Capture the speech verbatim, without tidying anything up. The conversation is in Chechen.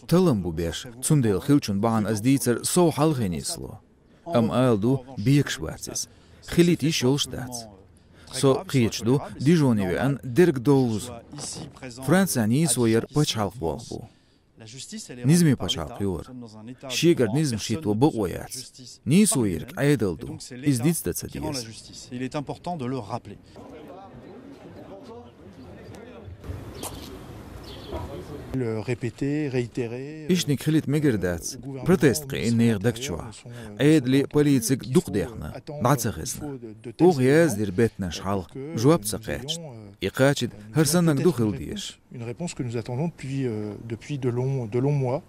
Талам бу беш, цундела хиллачун бахьан аз дийцар сов хьалхе нисло. Амма ала ду, бекаш бац иза. Хилийта йиш йолуш дац. Со кхеташ ду, Дижоне веана дерг довлаза. Францехь нийсо яр пачхьалкхан болх бу. Низаме пачхьалкх ю хӀара. Шегара низам шийтта бакъо яц. Нийсо ерг Ӏедал ду. Иза дицдан ца деза. Иштаниг хилийта мегар дац. Протест кхиъна нехан даг чохь. Ӏедале полициг дукха дехна, дӀа ца хезна. Оха яздира беттанаш хьалха, жоп ца кхаьчна. И кхачийта хӀара саннарг ду хила дезаш. Une réponse que nous attendons depuis, euh, depuis de longs, de longs mois.